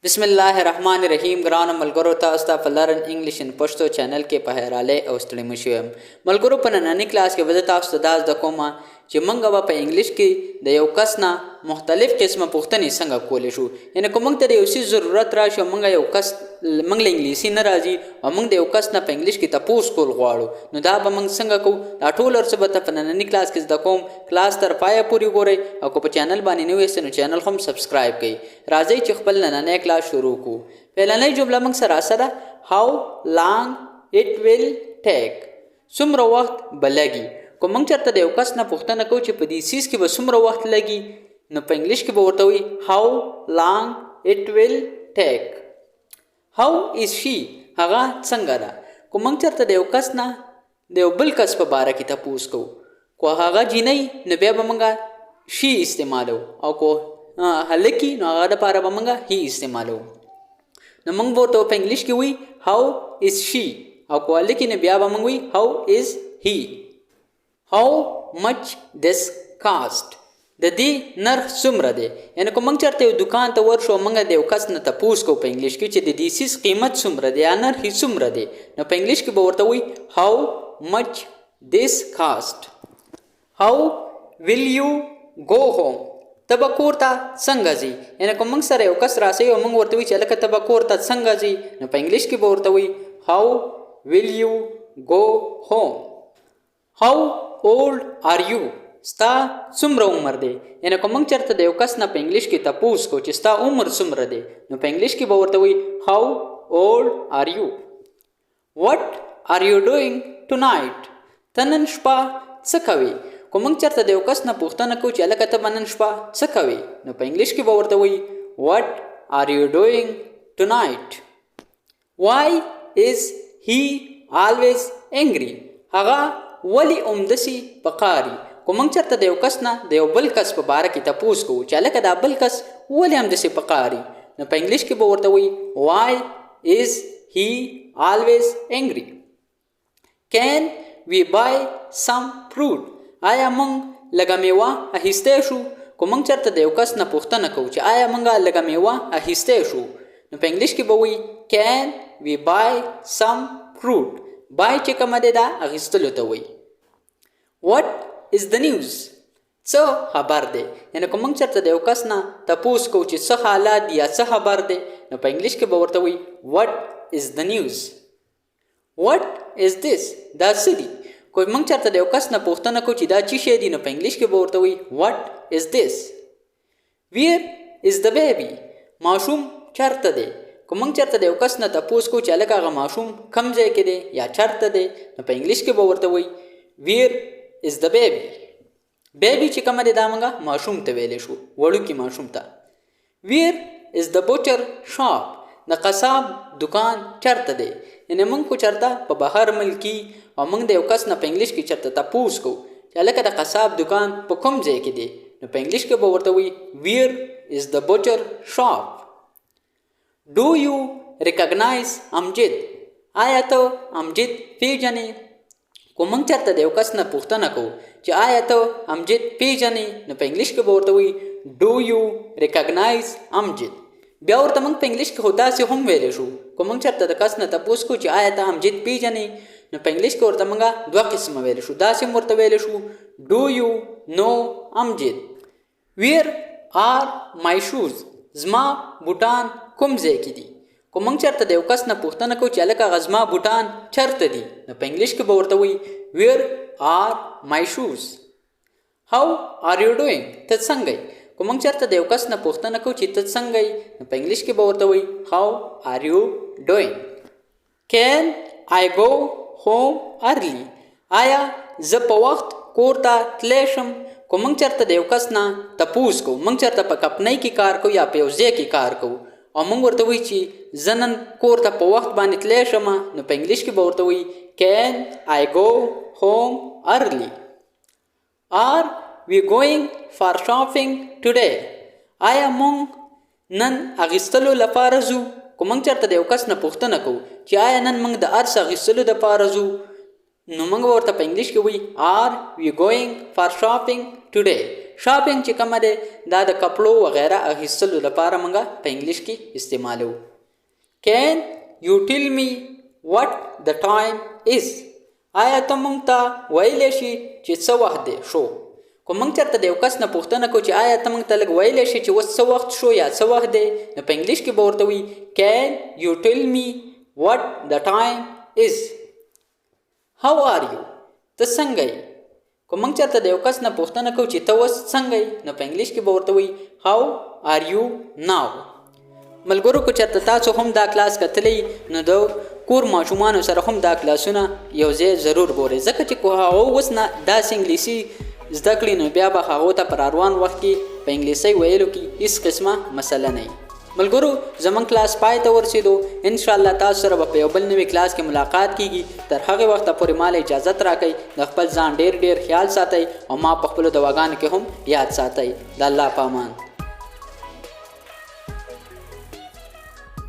بسم الله الرحمن الرحیم. ګرانو ملګرو، تاسو ته په Learn English in Pashto channel کې په خیرالی او ستړي مشي وایم. ملګرو، په ننني کلاس کې به زه تاسو ته دا زده کوم چې موږ به په انګلیش کې د یو کس نه مختلف قسمه پوښتنې څنګه کولی شو. یعنی که موږ ته د یو څیز ضرورت راشي او موږ یو کس، موږ له انګلیسي نه راځي او موږ د یو کس نه په انګلیش کې تپوس کول غواړو، نو دا به موږ څنګه کوو؟ دا ټول هر څه به ته په ننني کلاس کې زده کوم. کلاس تر پایه پورې ګورئ او که په چینل باندې نوی یاست، نو چینل هم subscribe کړئ. راځئ چې خپل نننی کلاس شروع کړو. پیلنۍ جمله موږ سره څه ده؟ How long it will take؟ څومره وخت به لګي؟ که موږ چېرته د یو کس نه پوښتنه کوو چې په دې څیز کې به څومره وخت لګي، نو په انګلیش کې به ورته وایي how long it will take. How is she؟ هغه څنګه ده؟ که موږ چېرته د یو کس نه د یو بل کس په باره کې تپوس کوو، که هغه جینۍ، نو بیا به موږ she استعمالو او که هلک، نو هغه دپاره به موږ he استعمالو. نو موږ به ورته په انګلیش کې وایي how is she او که هلک، نو بیا به موږ وایي how is he. How much this cost؟ د دې نرخ څومره دی؟ یعنی که موږ چېرته یو دکان ته ورشو او موږ د یو کس نه تپوس کوو په انګلیش کې چې د دې څیز قیمت څومره دی یا نرخ یې څومره دی، نو په انګلیش کې به ورته وایي how much this cost. How will you go home؟ ته به کور ته څنګه ځې؟ یعنی که موږ سره یو کس راسي او موږ ورته وایي چې هلکه، ته به کور ته څنګه ځې، نو په انګلیش کې به ورته وایي how will you go home. How old are you؟ ستا څومره عمر دی؟ یعنی که موږ چېرته د یو کس نه په انګلیش کې تپوس کوو چې ستا عمر څومره دی، نو په انګلیش کې به ورته وایي how old are you. What are you doing tonight؟ ته نن شپه څه کوې؟ که موږ چېرته د یو کس نه پوښتنه کوو چې هلکه، ته به نن شپه څه کوې، نو په انګلیش کې به ورته وایي what are you doing tonight. Why is he always angry؟ هغه ولې همداسې په قهر؟ که موږ چېرته د یو کس نه د یو بل کس په باره کې تپوس کوو چې هلکه، دا بل کس ولې همداسې په قهر، نو په انګلیش کې به ورته وایي why is he always angry. Can we buy some fruit؟ آیا موږ لږه میوه اخیستی شو؟ که موږ چېرته د یو کس نه پوښتنه کوو چې آیا موږ لږه میوه اخیستی شو، نو په انګلیش کې به وایي can we buy some fruit. Buy چې کومه دی، دا اخیستلو ته وایي. What is the news؟ څه خبر دی؟ یعنی که موږ چېرته د یو کس نه تپوس کوو چې څه حالات دي یا څه خبر دی، نو په انګلیش کې به ورته وایي what is the news. What is this؟ دا څه دي؟ که موږ چېرته د یو کس نه پوښتنه کوو چې دا څه شی دي، نو په انګلیش کې به ورته وایي what is this. Where is the baby؟ ماشوم چېرته دی؟ که موږ چېرته د یو کس نه تپوس کوو چې هلکه، هغه ماشوم کوم ځای کې دی یا چېرته دی، نو په انګلیش کې به ورته وایي where is the baby. Baby چې کومه دی، دا موږ ماشوم ته ویلی شو، وړوکي ماشوم ته. Where is the butcher shop؟ د قصاب دکان چېرته دی؟ یعنی موږ خو چېرته په بهر ملک او موږ د یو کس نه په انګلیش کې چېرته تپوس کوو چې هلکه، د قصاب دکان په کوم ځای کې دی، نو په انګلیش کې به ورته وایي where is the butcher shop. Do you recognize Amjad؟ آیا ته امجد پیژنې؟ که موږ چېرته د یو کس نه پوښتنه کوو چې آیا ته امجد پیژنې، نو په انګلیش کې به ورته وایي do you recognize Amjad. بیا ورته موږ په انګلیش کې خو داسې هم ویلی شو، که موږ چېرته د کس نه تپوس کوو چې آیا ته امجد پیژنې، نو په انګلیش کې ورته موږ دوه قسمه ویلی شو. داسې هم ورته ویلی شو do you know Amjad. Where are my shoes؟ زما بوټان کوم ځای کې دي؟ که موږ چېرته د یو کس نه پوښتنه کوو چې هلکه، هغه زما بوټان چېرته دي، نو په انګلیش کې به ورته وایي where are my shoes. How are you doing؟ ته څنګه یې؟ که موږ چېرته د یو کس نه پوښتنه کوو چې ته څنګه یې، نو په انګلیش کې به ورته وایي how are you doing. Can I go home early؟ آیا زه په وخت کور ته تللی شم؟ که موږ چېرته د یو کس نه تپوس کوو، موږ چېرته په کمپنۍ کې کار کوو یا په یو ځای کې کار کوو او موږ ورته وایي چې زه نن کور ته په وخت باندې تللی شم، نو په انګلیش کې به ورته وایي can I go home early. Are we going for shopping today؟ آیا موږ نن اخیستلو لپاره ځو؟ که موږ چېرته د یو کس نه پوښتنه کوو چې آیا نن موږ د ارس اخیستلو دپاره ځو، نو موږ ورته په انګلیش کې وایي are we going for shopping today. شاپینګ چې کومه دی دا د کپړو وغیره اخیستلو لپاره موږ په انګلیش کې استعمالوو. Can you tell me what the time is؟ آیا ته مونږ ته ویلی شي چې څه وخت دی شو؟ که مونږ چېرته د یو کس نه پوښتنه کوو چې آیا ته مونږ ته لږ ویلی شي چې اوس څه وخت شو یا څه وخت دی، نو په انګلیش کې به ورته وي Can you tell me what the time is؟ How are you؟ ته څنګه یې؟ که موږ چېرته د یو کس نه پوښتنه کوو چې ته اوس څنګه یې، نو په انګلیش کې به ورته وایي How are you now؟ ملګرو، که چېرته تاسو هم دا کلاس کتلی، نو د کور ماشومانو سره هم دا کلاسونه یو ځای ضرور ګورئ، ځکه چې که هغه اوس نه داسې انګلیسي زده کړي، نو بیا به هغو ته په روان وخت کې په انګلیسي ویلو کې هیڅ قسمه مسله نه وي. ملګرو، زمونږ کلاس پای ته ورسېدو. ان شاء الله تاسو سره به په یو بل نوي کلاس کې ملاقات کیږي. تر هغې وخته پورې مال اجازت راکړئ. د خپل ځان ډیر ډیر خیال ساتئ او ما په خپلو دعاګانو کې هم یاد ساتئ. د الله په امان.